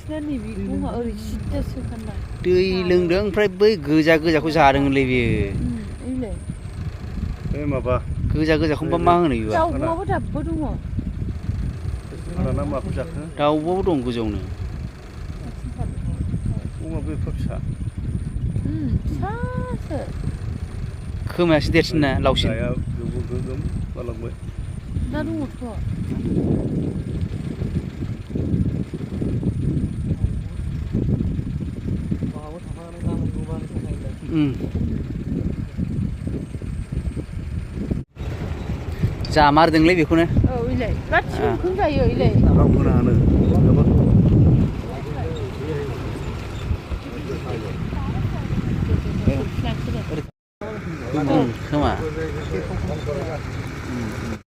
बिसिनानि बिखुङा ओरै सिद्दासो खान्दा दै लोंदों ओमफ्राय बै गोजा गोजाखौ जादोंलै बेयो ओइलाय बे माबा गोजा गोजाखौबा मा होनो बेबा दाउब'आबो दाबो दङ आंना माखौ जाखो दाउब'बो दं गोजौनो अमा बे फिसा फिसासो खोमायासो देरसिन ना लावसिन नाया गोगोम जालांबाय दा दङथ' जामारदोंलै बेखौनो औ इलाय गासिबो ओंखाम जायो इलाय आं मोनानो